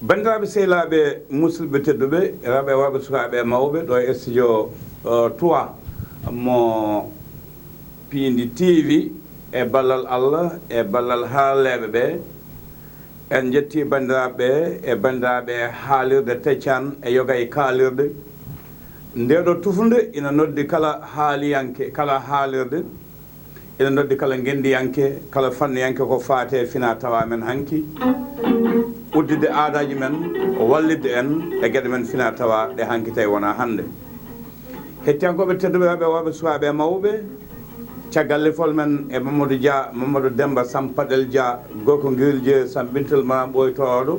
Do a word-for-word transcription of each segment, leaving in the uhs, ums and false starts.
Banndiraaɓe sehilaaɓe, musidɓe tedduɓe, rewɓe e worɓe, sukaaɓe e mawɓe, ɗo e studio trois mo Piindi T V, e ballal Allah e ballal harleeɓe ɓe, en njetti banndiraaɓe ɓe e banndiraaɓe haalirde Teccan e yoga e kaalirde. Nde ɗo tufunde ina noddi kala haaliyanke, kala haalirde, ina noddi kala ngenndiyanke, kala fanniyanke ko faati e finaa tawaa men hanki, udditde aadaaji men, wallitde en e geɗe men finaa tawaa ɗe hanki tawi wonaa hannde. Hettiyankooɓe tedduɓe, rewɓe e worɓe, sukaaɓe e mawɓe, caggal lefol men e Mamadou Dia, Mamadou Demba Sampaɗel Dia, gorko Ngiril Jeeri Sambintel Maram Ɓooytooɗo,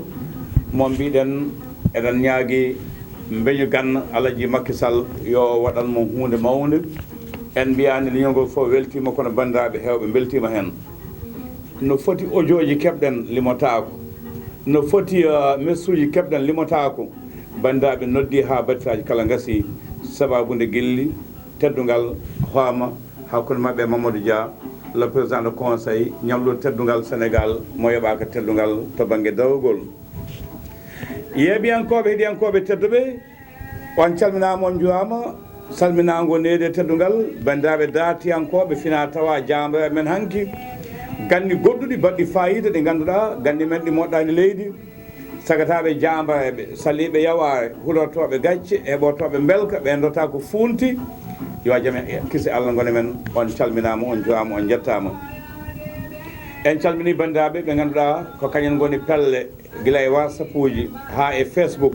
mo mbiɗen eɗen ñaagi mbeñu ganna Alaji Makki Sall yo waɗan mo huunde mawnde. En mbiyaani leñol ngol fof weltiima, kono banndiraaɓe heewɓe mbeltiima heen. No foti audio ji keɓɗen limotaako. No foti, eh, message uji keɓɗen limotaako. Banndiraaɓe noddi haa battitaaji kala ngasi, sabaabu nde gilli teddungal hooma hakkunde maɓɓe e Mamadou Dia, le président de conseil, ñalluɗo teddungal Sénégal, mo yoɓaaka teddungal to bannge darogol. Yeeɓiyankooɓe, heɗiyankooɓe tedduɓe, on calminaama, on njuuraama. Salminaango needi e teddungal, banndiraaɓe daartiyankooɓe finaa tawaa jaambareeɓe men hanki, ganni goɗɗuɗi baɗɗi faayiida ɗi ngannduɗaa ganni men ɗi moɗɗaani leydi. Sagataaɓe jaambareeɓe, saliiɓe yawaare, hulortooɓe gacce, heɓortooɓe mbelka, ɓe ndota ko fuunti. Yo jam e kisi Allah ngone men, on calminaama, on njuuraama, on njettaama. En calminii banndiraaɓe ɓe ngannduɗaa ko kañum ngoni pelle gila e WhatsApp uji haa e Facebook,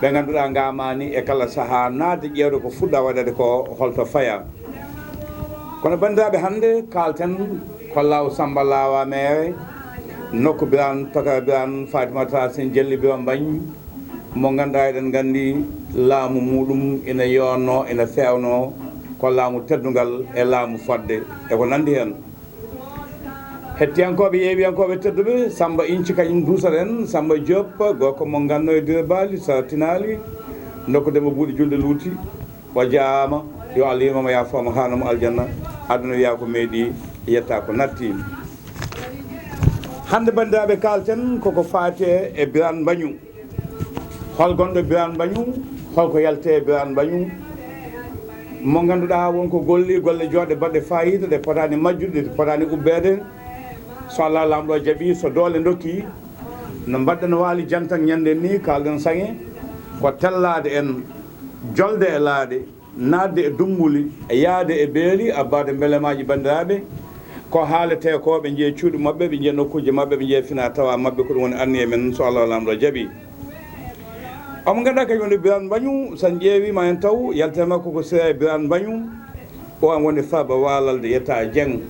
ɓe ngannduɗaa ngamaani e kala sahaa naatde ƴeewde ko fuɗɗa waɗeede ko holto faya. Kono banndiraaɓe, hannde kaalten ko law Samba Lawa Meere, nokku Birane, Tokara Birane, Fatimata Racine, Jelli Biro Mbañ, mo ngannduɗaa eɗen nganndi laamu muɗum ina yonno, ina feewno ko laamu teddungal e laamu fodde e ko nanndi heen. Hettiyankooɓe, yeeɓiyankooɓe tedduɓe, Samba Inci kañum duusaɗen, Samba Diop, gorko mo Nganno e Dira Baali, Sara Tinaali, nokku Demba Buuɗi Julde Luuti, o jaama, yo Allah yurmo mo, yaafo mo, haana mo aljanna, aduna wiya ko meeɗi, yetta ko natti. Hannde banndiraaɓe kaalten koko faati e Birane Mbañu. Hol gonɗo Birane Mbañu? Holko yaltee Birane Mbañu? Mo ngannduɗaa won ko golli golle joɗɗe baɗɗe faayiida, ɗe potaani majjude, ɗe potaani ubbeede. So Allah Laamɗo jaɓii, so doole ndokki, no mbaɗɗen waali jantan ñande ni, kaalɗen saŋe, ko tellaade en jolde e laaɗe, naatde e dummbuli, e yahde e beeli, abbaade mbelemaaji banndiraaɓe, ko haaletee ko, ɓe njiya cuuɗi maɓɓe, ɓe njiya nokkuuji maɓɓe, ɓe njiya finaa tawaa maɓɓe, ko ɗum woni anniya men, so Allah Laamɗo jaɓii. Omo ngannduɗaa kañum woni Birane Mbañu, so en ƴeewii ma en taw yaltee makko ko Sira Birane Mbañu, o am woni Farba Waalalde, yetta Dieng.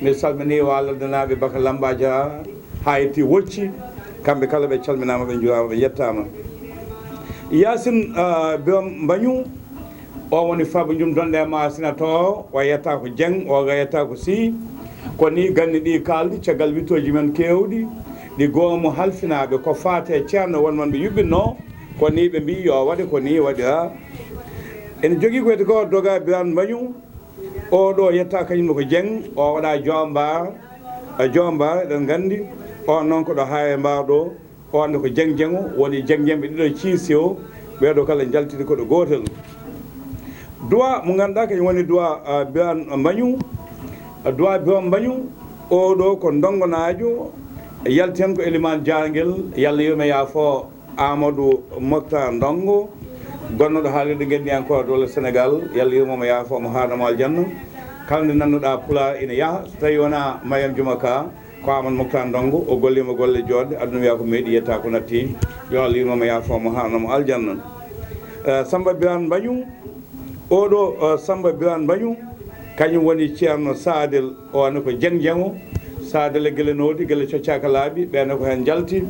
Mi salminii Waalaldenaaɓe, Baka Lamba Dia, haa yetti Wocci, kamɓe kala ɓe calminaama, ɓe njuuraama, ɓe yettaama. Yaasin, ah, Birame Mbañu, o woni Farba Jum Donde Masina to, o yetta ko Dieng, o ga yetta ko Sy. Ko ni ganni ɗi kaaldi caggal wittooji men keewɗi, ɗi goomu halfinaaɓe ko faate ceerno won man ɓe yuɓɓinno, ko ni ɓe mbiyi yo waɗe, ko ni waɗira. Ene jogii ko wiyetee ko Doga Birane Mbañu, o ɗo yetta kañum ko Dieng, o waɗa Joomba, e Joomba eɗen nganndi, on noon ko ɗo Haare Mbaar ɗo, o wonde ko Dieng Dieng o, woni Dieng Dieng ɓe ɗiɗo ciisi o, ɓee ɗo kala njaltidi ko ɗo gootel. Duwa mo ngannduɗaa kañum woni Duwa, ah, Birane Mbañu, Duwa Birame Mbañu, o ɗo ko ndonngonaajo, yalti heen ko Elimaan Jaarngel, Yalla yurmo yaafo, Amadou Moctar Ndongo, gonnoɗo haalirde ngenndiyankooɓe dowla Sénégal, Yalla yurmo mo, yaafo mo, haana mo aljanna. Kala nde nannuɗaa Pulaar ina yaha, so tawii wonaa Mariam Juma Ka, ko Amadou Moctar Ndongo, o golliima golle joɗɗe, aduna wiya ko meeɗi yetta ko natti, yo Allah yurmo mo, yaafo mo, haana mo aljanna. Eh, Samba Birane Mbañu, oɗo, eh, Samba Birane Mbañu, kañum woni Ceerno Sadel, o wano ko Dieng Dieng o, Sadel e Gele Noodi, Gele Coccaaka Laaɓi, ɓeene ko heen njalti,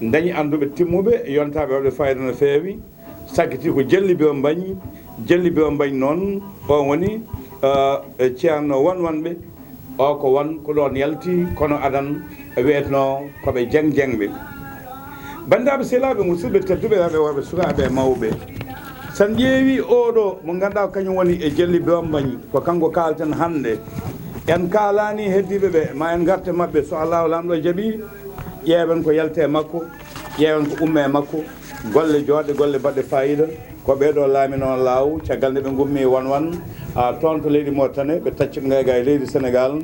dañi annduɓe timmuɓe, yontaaɓe waɗɓe fayida no feewi. Sakkiti ko Jelli Biro Mbañ, Jelli Biro Mbañ noon, o woni, eh, ceerno won wonɓe, o ko won ko ɗoon yalti, kono adan wiyetnoo ko ɓe Dieng Dieng ɓe. Banndiraaɓe sehilaaɓe, musidɓe tedduɓe, rewɓe e worɓe, sukaaɓe e mawɓe, so en ƴeewii oɗo mo ngannduɗaa kañum woni e Jelli Biro Mbañ, ko kanko kaalten hannde. En kaalaani heddiiɓe ɓe, ma en ngarte maɓɓe, so Allaahu Laamɗo jaɓii, ƴeewen ko yalti e makko. Ƴeewen ko ummi e makko, golle joɗɗe, golle baɗɗe faayiida. Ko ɓee ɗoo laaminoo laaw, caggal nde ɓe ngummi wan wan, a, toon to leydi Mauritanie, ɓe tacci ɓe ngayga e leydi Sénégal.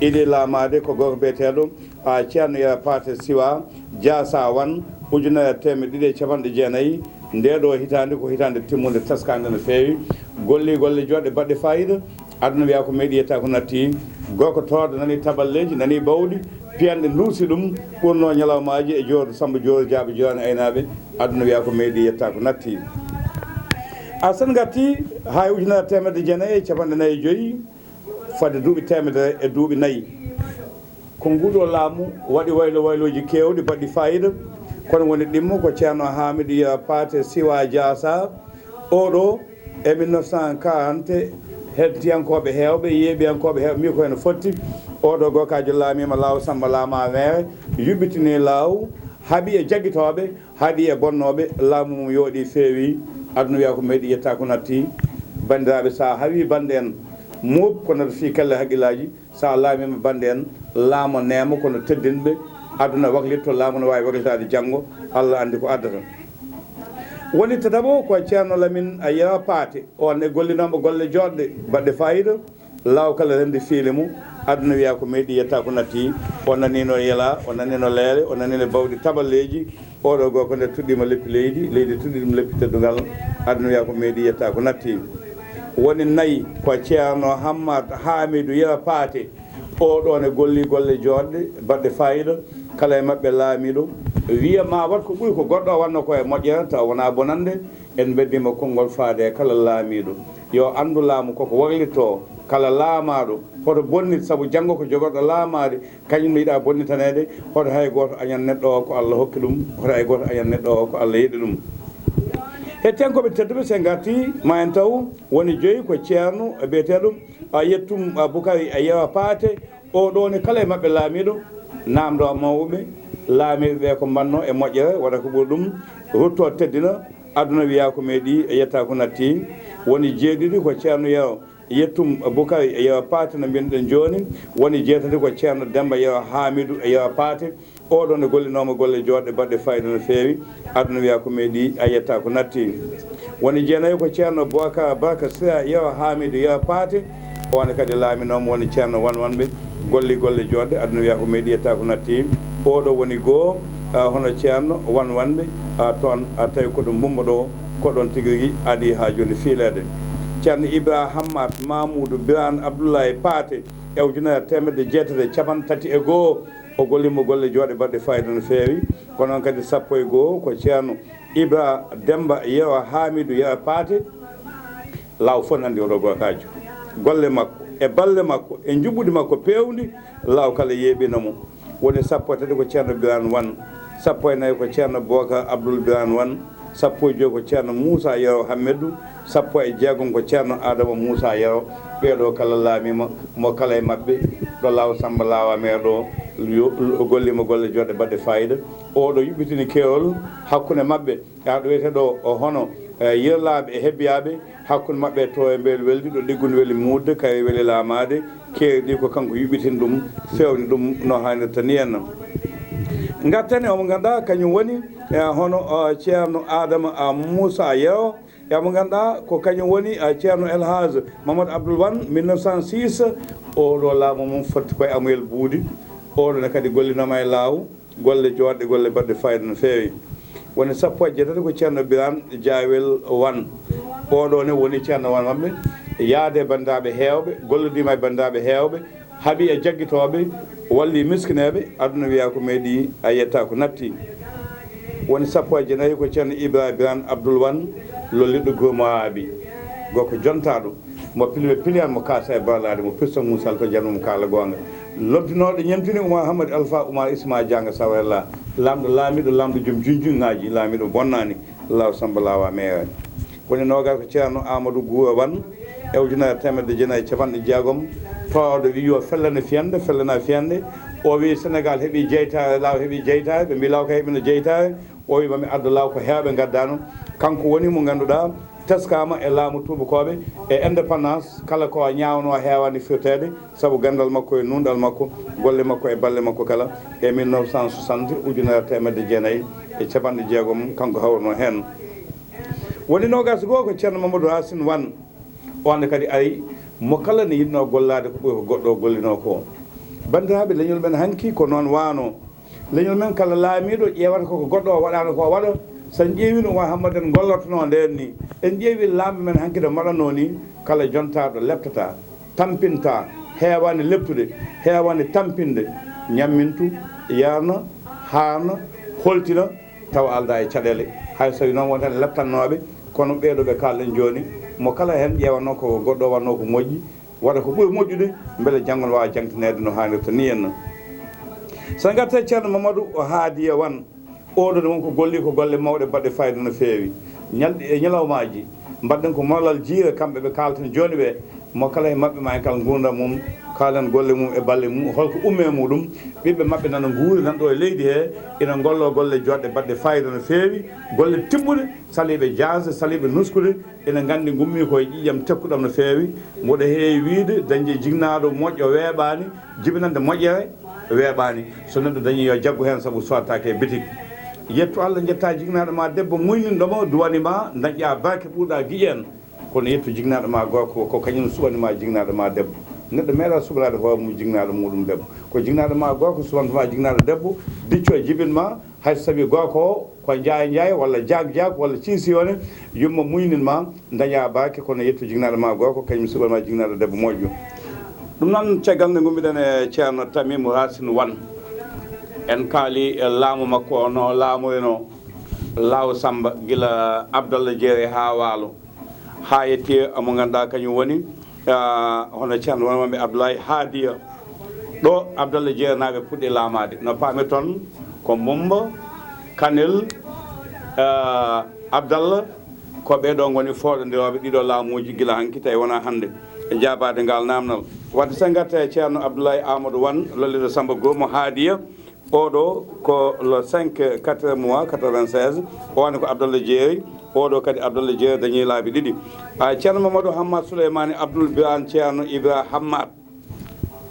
Idi laamaade ko gorko biyeteeɗo, a, Ceerno Yero Paate Siwa Jaasa wan, ujunere e teemedde ɗiɗi e capanɗe jeenayi. Ndee ɗoo hitaande ko hitaande timmunde, teskaande no feewi. Golli golle joɗɗe baɗɗe faayiida. Aduna wiya ko meeɗi yetta ko natti. Gorko toorɗo nani taballeeji, nani bawɗi, piyanɗe nduusi ɗum, ɓurnoo ñalawmaaji e jooɗo Samba Joor Jaaɓe Joor e aynaaɓe. Aduna wiya ko meeɗi yetta ko natti. A sen ngatti haa e ujunere teemedde jeenayi e capanɗe nayi e joyi, fodde duuɓi teemedere e duuɓi nayi. Ko nguɗo laamu waɗi waylo waylooji keewɗi baɗɗi faayiida, kono woni ɗimmo ko Ceerno Haamidu Yero Paate Siwa Jaasa. Oɗo e mille neuf cent quarante, heɗtiyankooɓe heewɓe, yeeɓiyankooɓe heewɓe, mbi ko heno fotti. Oɗo gorkaajo laamiima laaw, Samba laama weere, yuɓɓitini laaw, haɓi e jaggitooɓe, haɗi e bonnooɓe, laamu mum yooɗi feewi. Aduna wiya ko meeɗi yetta ko natti. Banndiraaɓe, so a hawii bannde en, moob ko nata fii kelle haqqillaaji. So a laamiima bannde en, laamo neema kono teddinɓe, aduna waklitto, laamu no waawi waklitaade janngo, Allah anndi ko addata. Woni tataɓo ko Ceerno Lamin Yero Paate, on ne gollinoomo golle joɗɗe baɗɗe faayiida, laaw kala renndi fiili mum. Aduna wiya ko meeɗi yetta ko natti. O naniino yela, o naniino leere, o naniino bawɗi taballeeji. Oɗo gorko nde tuɗɗiima leppi leydi, leydi tuɗɗi ɗum leppi teddungal. Aduna wiya ko meeɗi yetta ko natti. Woni nayi ko Ceerno Hammat Haamidu Yero Paate. Oɗo ne golli golle joɗɗe baɗɗe faayiida. Kala e maɓɓe laamiiɗo wiya ma waɗ ko ɓuri ko goɗɗo o waɗno ko e moƴƴere, tawa wonaa bonannde. En mbeddiima konngol faade e kala laamiiɗo. Yo anndu laamu koko waklitto, kala laamaaɗo hoto bonnit, sabu janngo ko jogorɗo laamaade, kañum mi yiɗa bonnitaneede. Hoto hay gooto añan neɗɗo o ko Allah hokki ɗum, hoto hay gooto añan neɗɗo o ko Allah yiɗi ɗum. Hettiyankooɓe tedduɓe, so en ngartii, ma en taw woni joyi ko Ceerno biyeteeɗo, a, Yettum, a, Bukari, a, Yero Paate. Oɗo ne kala e maɓɓe laamiiɗo, naamndo mawɓe, laamiiɓe ɓe ko mbanno e moƴƴere, waɗa ko ɓuri ɗum, rutto teddina, aduna wiya ko meeɗi yetta ko natti. Woni jeeɗiɗi ko Ceerno Yero Yettum Bukari e Yero Paate no mbinɗen jooni. Woni jeetati ko Ceerno Demba Yero Haamidu e Yero Paate. Oɗo ne gollinooma golle joɗɗe baɗɗe faayiida no feewi. Aduna wiya ko meeɗi a yetta ko natti. Woni jeenayi ko Ceerno Bokar Barka Sira Yero Haamidu Yero Paate. On kadi laaminooma woni Ceerno wanwanɓe, golli golle joɗɗe, aduna wiya ko meeɗi yetta ko natti. Oɗo woni goo, a, hono Ceerno wanwanɓe, a, toon, a, tawi ko ɗo Mbumba ɗo, ko ɗoon tigi rigi adi haa jooni fiileede. Ceerno Ibra Hammat Mamuudu Biraan Abdullahi Paate, e ujunere teemedde jeetati e capanɗe tati e goo, o golliima golle joɗɗe baɗɗe faayiida no feewi. Ko noon kadi sappo e goo ko Ceerno Ibra Demba Yero Haamidu Yero Paate. Laaw fof nanndi oɗo gorkaajo. Golle makko, e balle makko, e njuɓɓudi makko peewndi, laaw kala yeeɓino mo. Woni sappo e tati ko Ceerno Biraan Wan, sappo e nayi ko Ceerno Bokar Abdul Biraan Wan, sappo e joyi ko Ceerno Muusa Yero Hammedou, sappo e jeegom ko Ceerno Adama Muusa Yero. Ɓee ɗoo kala laamiima mo kala e maɓɓe, ɗo laaw Samba Laawa Meer ɗo, yo, o golliima golle joɗɗe baɗɗe faayiida. Oɗo yuɓɓitini keerol hakkunde maɓɓe, haa ɗo wiyetee ɗo o hono, e, Yirlaaɓe e Hebbiyaaɓe, hakkunde maɓɓe e Toowe Mbeel weldi, ɗo ɗiggundi weli muudde, kayre weli laamaade, keeri ɗi ko kanko yuɓɓitini ɗum, feewni ɗum no haanirta ni henna. Ngarten e omo ngannduɗaa kañum woni, e, hono, e, Ceerno Adama, a, Muusa Yero, e omo ngannduɗaa ko kañum woni, e, Ceerno El Hadj Mamadou Abdoul Wan, mille neuf cent six, oɗo laamu mum fotti koye Amuyel Buudi, oɗo ne kadi gollinooma e laaw, golle joɗɗe, golle baɗɗe faayiida no feewi. Woni sappo e jeetati ko Ceerno Biraan Jaawel Wan. Oɗo ne woni Ceerno Wan maɓɓe, yaade e banndiraaɓe heewɓe, gollodiima e banndiraaɓe heewɓe, haɓi e jaggitooɓe, walli miskineeɓe, aduna wiya ko meeɗi a yetta ko natti. Woni sappo e jeenayi ko Ceerno Ibra Biraan Abdul Wan, lolliɗo Gurmaaɓi. Gorko jontaaɗo, mo pilɓe piliyaan, mo kaasa e barlaade, mo pirsa muusal to janum kaala goonga. Lomtinooɗo ñemtini Oumar Hamadi Alpha Oumar Isma Jaanga Sawella, laamɗo laamiiɗo, laamɗo joom junjungaaji, laamiiɗo bonnaani, laaw Samba laawa meeraani. Woni noogas ko Ceerno Amadou Guura Wan, e ujunere teemedde jeenayi e capanɗe jeegom, tooɗo wi yo fellane fiyande, fellana fiyande. O wi Sénégal heɓi jeytaare, laaw heɓi jeytaare, ɓe mbi laaw ka heɓino jeytaare. O wi mami addu laaw ko heewɓe ngaddaano. Kanko woni mo ngannduɗaa teskaama e laamu tuubakooɓe e indépendance, kala ko o ñaawnoo heewaani firteede, sabu ganndal makko e nuunɗal makko, golle makko e balle makko kala. E mille neuf cent soixante, ujunere teemedde jeenayi e capanɗe jeegom, kanko hawruno heen. Woni noogaas goo ko Ceerno Mamadou Racine Wane, oon ne kadi ari, mo kala ne yiɗnoo gollaade ko ɓuri ko goɗɗo o gollinoo ko. Banndiraaɓe, leñol men hanki ko noon waanoo. Leñol men kala laamiiɗo ƴeewata ko ko goɗɗo o waɗaano ko o waɗa. So en ƴeewii no Mouhammaden gollortonoo ndeen ni, en ƴeewii laamɓe men hanki no mbaɗatnoo ni, kala jontaaɗo leptata, tampinta, heewaani leptude, heewaani tampinde, ñammintu, yarna, haarna, holtina, tawa aldaa e caɗeele. Hay so tawii noon won heen leptannooɓe, kono ɓeeɗo ɓe kaalɗen jooni, mo kala heen ƴeewanoo ko goɗɗo o waɗnoo ko moƴƴi, waɗa ko ɓuri moƴƴude, mbele janngo ne waawa jaŋtaneede no haanirta nii henna. So en ngartii e Ceerno Mamadou Haadiya Wane, oɗo ne won ko golli ko golle mawɗe baɗɗe fayida no feewi. Ñalɗi e ñalawmaaji, mbaɗɗen ko molal jiire, kamɓe ɓe kaalten jooni ɓe, mo kala e maɓɓe ma en kal nguurndam mum, kaalen golle mum e balle mum, holko umme e muɗum, ɓiɓɓe maɓɓe nana nguuri nan ɗo e leydi he, ina ngollo golle joɗɗe baɗɗe fayida no feewi, golle tiɓɓuɗe, saliiɓe jaasde, saliiɓe nuskude, ina nganndi ngummi ko e ƴiiƴam tekkuɗam no feewi, mboɗo heewi wiyde dañde jinnaaɗo moƴƴo weeɓaani, jibinande moƴƴere weeɓaani. So neɗɗo dañii yo jaggu heen sabu sottaake e bitik. Yettu Allah, njettaa jinnaaɗo ma debbo muyninɗo ma, duwani ma, dañƴaa barke ɓurɗaa giƴen. Kono yettu jinnaaɗo ma gorko ko kañum suɓani ma jinnaaɗo ma debbo. Neɗɗo meeɗaa suɓanaade hoore mum jinnaaɗo muɗum debbo. Ko jinnaaɗo ma gorko suɓanta ma jinnaaɗo debbo, dicco e jibin ma, hay so tawii gorko o ko njaay njaay walla jaak jaak walla ciisiyoone, yumma muynin ma, dañaa barke, kono yettu jinnaaɗo ma gorko, kañum suɓan ma jinnaaɗo debbo moƴƴo. Ɗum noon, caggal nde ngummiɗen e Ceerno Tamimu Racine Wane, en kaali e laamu makko o no laamoyno Laaw Samba gila Abdallah Jeere haa Waalo, haa yetti mo ngannduɗaa kañum woni, ah, hono Ceerno wonande Abdoulaye Haadiya. Ɗo Abdallah Jeere naaɓe puɗɗi laamaade. No paamirton ko Mumba, Kanel, ah, Abdallah, ko ɓee ɗoo ngoni fooɗondirooɓe ɗiɗo laamuuji gila hanki tawi wonaa hannde e jaabaade ngaal naamnal. Wadde so en ngartii e Ceerno Abdoulaye Amadou Wane, lolliɗo Samba Gurmo Haadiya, oɗo ko le cinq quatre mois quatre-vingt-seize, o woni ko Abdallah Jeeri, oɗo kadi Abdallah Jeeri dañi laabi ɗiɗi. A, Ceerno Mamadou Hammad Souleymani Abdoul Birane Ceerno Ibra Hammad,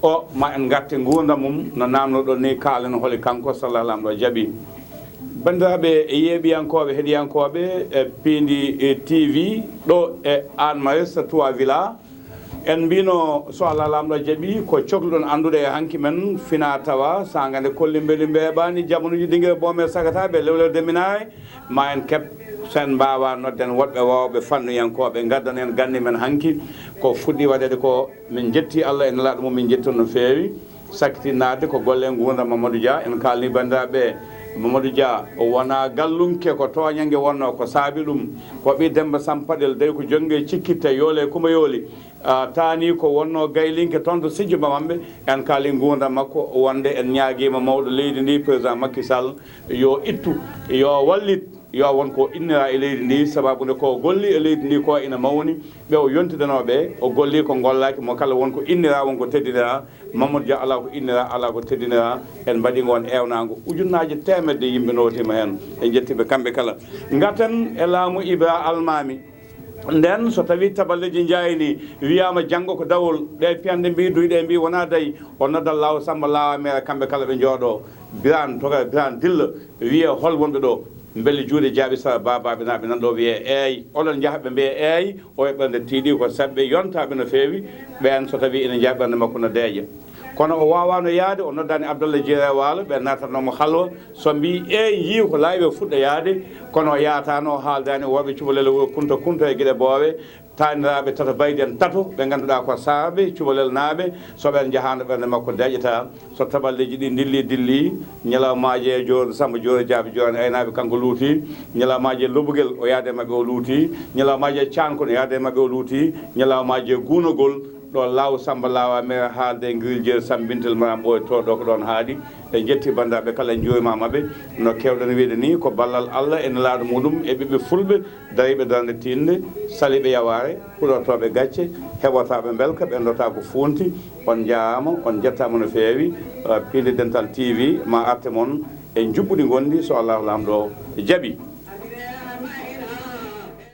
o ma en ngarte nguurndam mum no naamnoɗon ni, kaalen holi kanko, sallah laamɗo jaɓi. Banndiraaɓe yeeɓiyankooɓe, heɗiyankooɓe e Piindi, e T V ɗo e Hann Maristes trois Villas, en mbino so Allah laamɗo jaɓi ko cokluɗon anndude e hanki men fina tawa, saanga nde kolli mbeli mbeeɓaani, jamanuuji ɗingire boome sagataɓe, lewlewde minaare, ma en keɓ, so en mbaawa nodden woɗɓe waawɓe fannuyankooɓe, ngaddan en ganni men hanki. Ko fuɗɗi waɗeede ko, min njetti Allah e nelaaɗo mum, min njetti on no feewi. Sakkitiinaade ko golle nguurndam Mamadou Dia, en kaalni banndiraaɓe, Mamadou Dia o wonaa gallunke, ko tooñannge wonnoo, ko saabi ɗum, ko ɓii Demmba Sampaɗel, dey ko jonnge cikkitte, yoole kuma yooli. Ah, taani ko wonnoo gaylinke toon to Sijjo Bamamɓe, en kaali nguurndam makko, wonde en ñaagiima mawɗo leydi ndi, président Macky Sall, yo ittu, yo wallit, yo won ko innira e leydi ndi, sababu nde ko golli e leydi ndi ko ina mawni, ɓe o yontidanoo ɓe, o golli ko gollaaki, mo kala won ko innira, won ko teddinira. Mamadou Dia, alaa ko innira, alaa ko teddinira. En mbaɗi ngoon eewnaango, ujunnaaje teemedde yimɓe nootiima heen, en njettii ɓe kamɓe kala. Ngaten e laamu Ibra Almaami. Ndeen, so tawii taballeeji njaayni, wiyaama janngo ko dawol, ɗe piyanɗe mbii, duyɗe mbii, wonaa dayi, o nodda Laaw Samba, Laawa Meere, kamɓe kala ɓe njooɗoo. Biraan, toga Biraan dilla, wiyee hol wonɓe ɗo? Mbele juuɗe jaaɓi sara baabaaɓe naa ɓe nan ɗo wiyee eey. Oɗon njaha ɓe mbiyee eey, o e ɓernde tiiɗi ko saɗɓe yontaaɓe no feewi, ɓeen so tawii ina njaha ɓernde makko no deeƴa. Kono o waawaano yahde, o noddaani Abdallah Jeere Waalo, ɓe naatatnoo mo halwa. So mbii eey, njii ko laawi ɓe fuɗɗa yahde, kono o yahataano, o haaldaani worɓe cubalel wuro Kunta Kunta e Geɗe Boowe, taaniraaɓe tata baydi en tato, ɓe ngannduɗaa ko Saarɓe, cubalelnaaɓe, so ɓeen njahaano ɓernde makko deeƴata. So taballeeji ɗi ndilli, dilli, ñalawmaaji e joor, Samba Joor Jaabi Joor en aynaaɓe, kanko luuti, ñalawmaaji e Lobugel, o yaade maɓɓe, o luuti, ñalawmaaji e Caankon, o yaade maɓɓe, o luuti, ñalawmaaji e Guunagol, ɗo Laaw Samba Laawa Meere haalde e Ngiril Jeeri Sambintel Maram Ɓooy to ɗo ko ɗoon haaɗi. En njetti banndiraaɓe kala, en njuurimaama ɓe. No keewɗen wiyde ni, ko ballal Allah e nelaaɗo muɗum e ɓiɓɓe fulɓe dariiɓe darnde tiiɗnde, saliiɓe yawaare, huɗortooɓe gacce, heɓotaaɓe mbelka, ɓe ndota ko fuunti. On njaaraama, on njettaama no feewi. Uh, Piindi Dental T V ma arte mon e njuɓɓudi ngonndi so Allahu Laamɗo jaɓi.